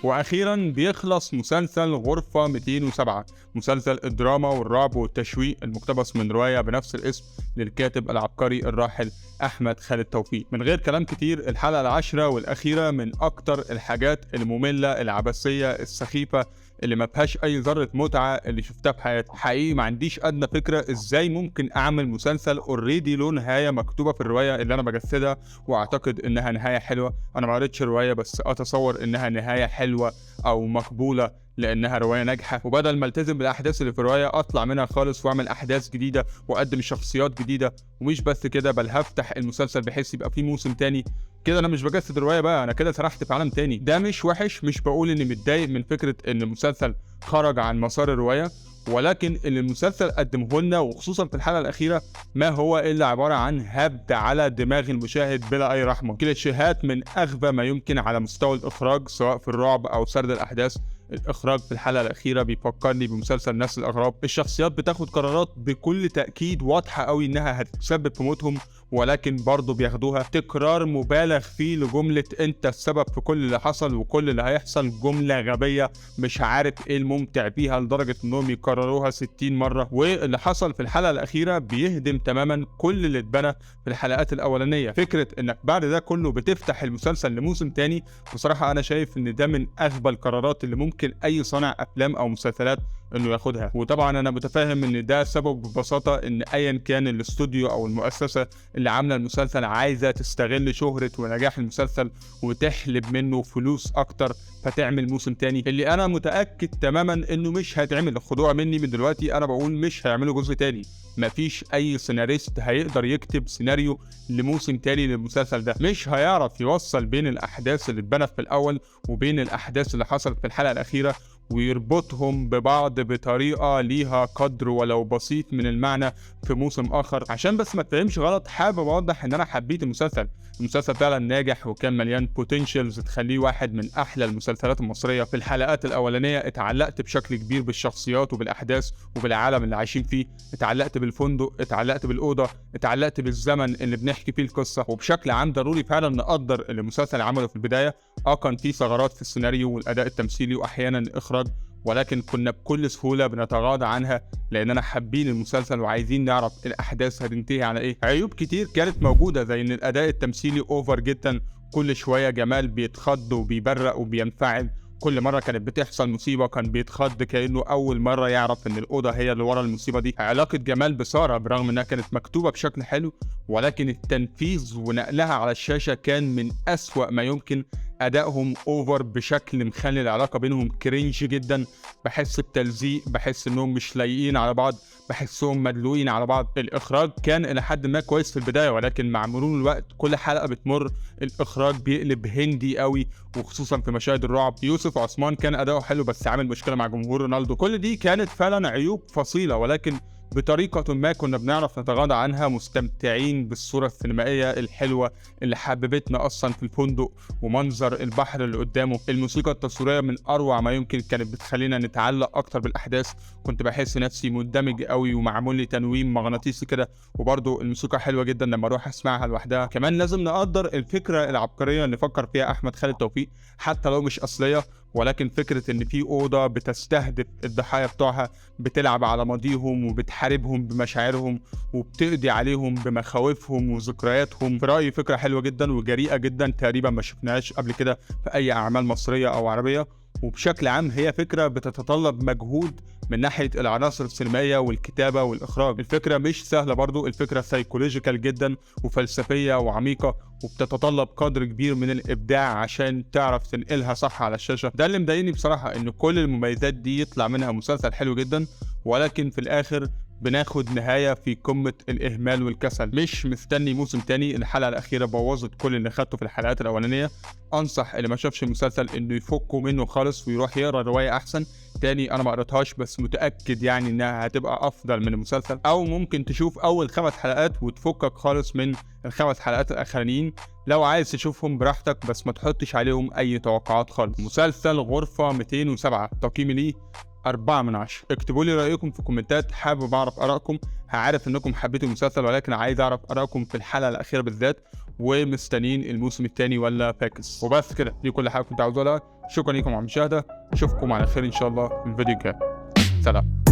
واخيرا بيخلص مسلسل غرفة 207، مسلسل الدراما والرعب والتشويق المقتبس من رواية بنفس الاسم للكاتب العبقري الراحل احمد خالد توفيق. من غير كلام كتير، الحلقة العاشرة والاخيرة من اكتر الحاجات المملة العبثية السخيفة اللي ما فيهاش اي ذرة متعة اللي شفتها في حياتي. حقيقي ما عنديش ادنى فكرة ازاي ممكن اعمل مسلسل already له نهاية مكتوبة في الرواية اللي انا بجسدها، واعتقد انها نهاية حلوة. انا ما قريتش الرواية بس اتصور انها نهاية حلوة او مقبولة لانها رواية ناجحة، وبدل ما التزم بالاحداث اللي في الرواية اطلع منها خالص واعمل احداث جديدة واقدم شخصيات جديدة. ومش بس كده، بل هفتح المسلسل بحيث يبقى فيه موسم تاني. كده انا مش بجسد الرواية بقى، انا كده سرحت في عالم تاني. ده مش وحش، مش بقول اني متضايق من فكرة ان المسلسل خرج عن مسار الرواية، ولكن اللي المسلسل قدمه لنا وخصوصا في الحلقة الاخيرة ما هو الا عبارة عن هبد على دماغ المشاهد بلا اي رحمه. كليشيهات من اغبى ما يمكن على مستوى الاخراج، سواء في الرعب او سرد الاحداث. الاخراج في الحلقة الاخيرة بيفكرني بمسلسل نسل الاغراب. الشخصيات بتاخد قرارات بكل تاكيد واضحة قوي انها هتتسبب في موتهم، ولكن برضه بياخدوها. تكرار مبالغ فيه لجملة انت السبب في كل اللي حصل وكل اللي هيحصل، جملة غبية مش عارف ايه الممتع فيها لدرجة انهم يكرروها 60 مرة. واللي حصل في الحلقة الاخيرة بيهدم تماما كل اللي اتبنى في الحلقات الاولانية. فكرة انك بعد ده كله بتفتح المسلسل لموسم تاني، بصراحة انا شايف ان ده من اغبى القرارات اللي ممكن اي صانع افلام او مسلسلات انه ياخدها. وطبعا انا متفاهم ان ده سبب ببساطة ان ايا كان الاستوديو او المؤسسة اللي عامله المسلسل عايزه تستغل شهره ونجاح المسلسل وتحلب منه فلوس اكتر فتعمل موسم تاني، اللي انا متاكد تماما انه مش هيتعمل. خدوها مني من دلوقتي، انا بقول مش هيعملوا جزء تاني. مفيش اي سيناريست هيقدر يكتب سيناريو لموسم تاني للمسلسل ده، مش هيعرف يوصل بين الاحداث اللي اتبنت في الاول وبين الاحداث اللي حصلت في الحلقة الاخيرة ويربطهم ببعض بطريقة ليها قدر ولو بسيط من المعنى في موسم اخر. عشان بس ما تفهمش غلط، حابب اوضح ان انا حبيت المسلسل. المسلسل فعلا ناجح وكان مليان potentials تخليه واحد من احلى المسلسلات المصرية. في الحلقات الاولانية اتعلقت بشكل كبير بالشخصيات وبالاحداث وبالعالم اللي عايشين فيه، اتعلقت بالفندق، اتعلقت بالاوضه، اتعلقت بالزمن اللي بنحكي فيه القصة. وبشكل عام ضروري فعلا نقدر اللي المسلسل عمله في البداية. كان فيه ثغرات في السيناريو والاداء التمثيلي واحيانا الاخراج، ولكن كنا بكل سهولة بنتغاضى عنها لأننا حابين المسلسل وعايزين نعرف الأحداث هتنتهي على إيه. عيوب كتير كانت موجودة، زي إن الأداء التمثيلي أوفر جدا، كل شوية جمال بيتخض وبيبرق وبينفعل، كل مرة كانت بتحصل مصيبة كان بيتخض كأنه أول مرة يعرف إن الأوضة هي اللي ورا المصيبة دي. علاقة جمال بسارة برغم إنها كانت مكتوبة بشكل حلو، ولكن التنفيذ ونقلها على الشاشة كان من أسوأ ما يمكن. أدائهم over بشكل مخلي العلاقة بينهم cringe جدا، بحس بتلزيق، بحس إنهم مش لايقين على بعض، بحسهم مدلوقين على بعض. الإخراج كان إلى حد ما كويس في البداية، ولكن مع مرور الوقت كل حلقة بتمر الإخراج بيقلب هندي قوي، وخصوصا في مشاهد الرعب. يوسف عثمان كان أداؤه حلو بس عامل مشكلة مع جمهور رونالدو. كل دي كانت فعلا عيوب فصيلة، ولكن بطريقة ما كنا بنعرف نتغاضى عنها، مستمتعين بالصورة السينمائية الحلوة اللي حببتنا أصلا في الفندق ومنظر البحر اللي قدامه. الموسيقى التصويرية من أروع ما يمكن، كانت بتخلينا نتعلق أكتر بالأحداث، كنت بحس نفسي مندمج قوي ومعمول لي تنويم مغناطيسي كده. وبرضه الموسيقى حلوة جدا لما أروح أسمعها لوحدها. كمان لازم نقدر الفكرة العبقرية اللي فكر فيها أحمد خالد توفيق، حتى لو مش أصلية، ولكن فكرة إن في أوضة بتستهدف الضحايا بتوعها، بتلعب على ماضيهم وبتحاربهم بمشاعرهم وبتقضي عليهم بمخاوفهم وذكرياتهم، في رأيي فكرة حلوة جدا وجريئة جدا، تقريبا ما شفناهاش قبل كده في أي أعمال مصرية أو عربية. وبشكل عام هي فكرة بتتطلب مجهود من ناحية العناصر السينمائية والكتابة والإخراج. الفكرة مش سهلة برضو، الفكرة psychological جدا وفلسفية وعميقة، وبتتطلب قدر كبير من الإبداع عشان تعرف تنقلها صح على الشاشة. ده اللي مضايقني بصراحة، إن كل المميزات دي يطلع منها مسلسل حلو جدا، ولكن في الآخر بناخد نهاية في قمة الإهمال والكسل. مش مستني موسم تاني، الحلقة الأخيرة بوظت كل اللي خدته في الحلقات الأولانية. أنصح اللي ما شافش المسلسل إنه يفكه منه خالص ويروح يقرأ رواية أحسن. تاني أنا ما قريتهاش بس متأكد يعني إنها هتبقى أفضل من المسلسل، أو ممكن تشوف أول 5 حلقات وتفكك خالص من ال5 حلقات الأخرانيين لو عايز تشوفهم براحتك، بس ما تحطش عليهم أي توقعات خالص. مسلسل غرفة 207 تقييمي ليه 4 من 10. اكتبوا لي رأيكم في الكومنتات، حابب أعرف آرائكم. هعرف إنكم حبيتوا المسلسل، ولكن عايز أعرف آرائكم في الحلقة الأخيرة بالذات، ومستنيين الموسم الثاني ولا فاكس. وبس كده، دي كل حاجة كنت عاوز اقولها. شكرا لكم على المشاهدة، اشوفكم على خير ان شاء الله في الفيديو الجاي. سلام.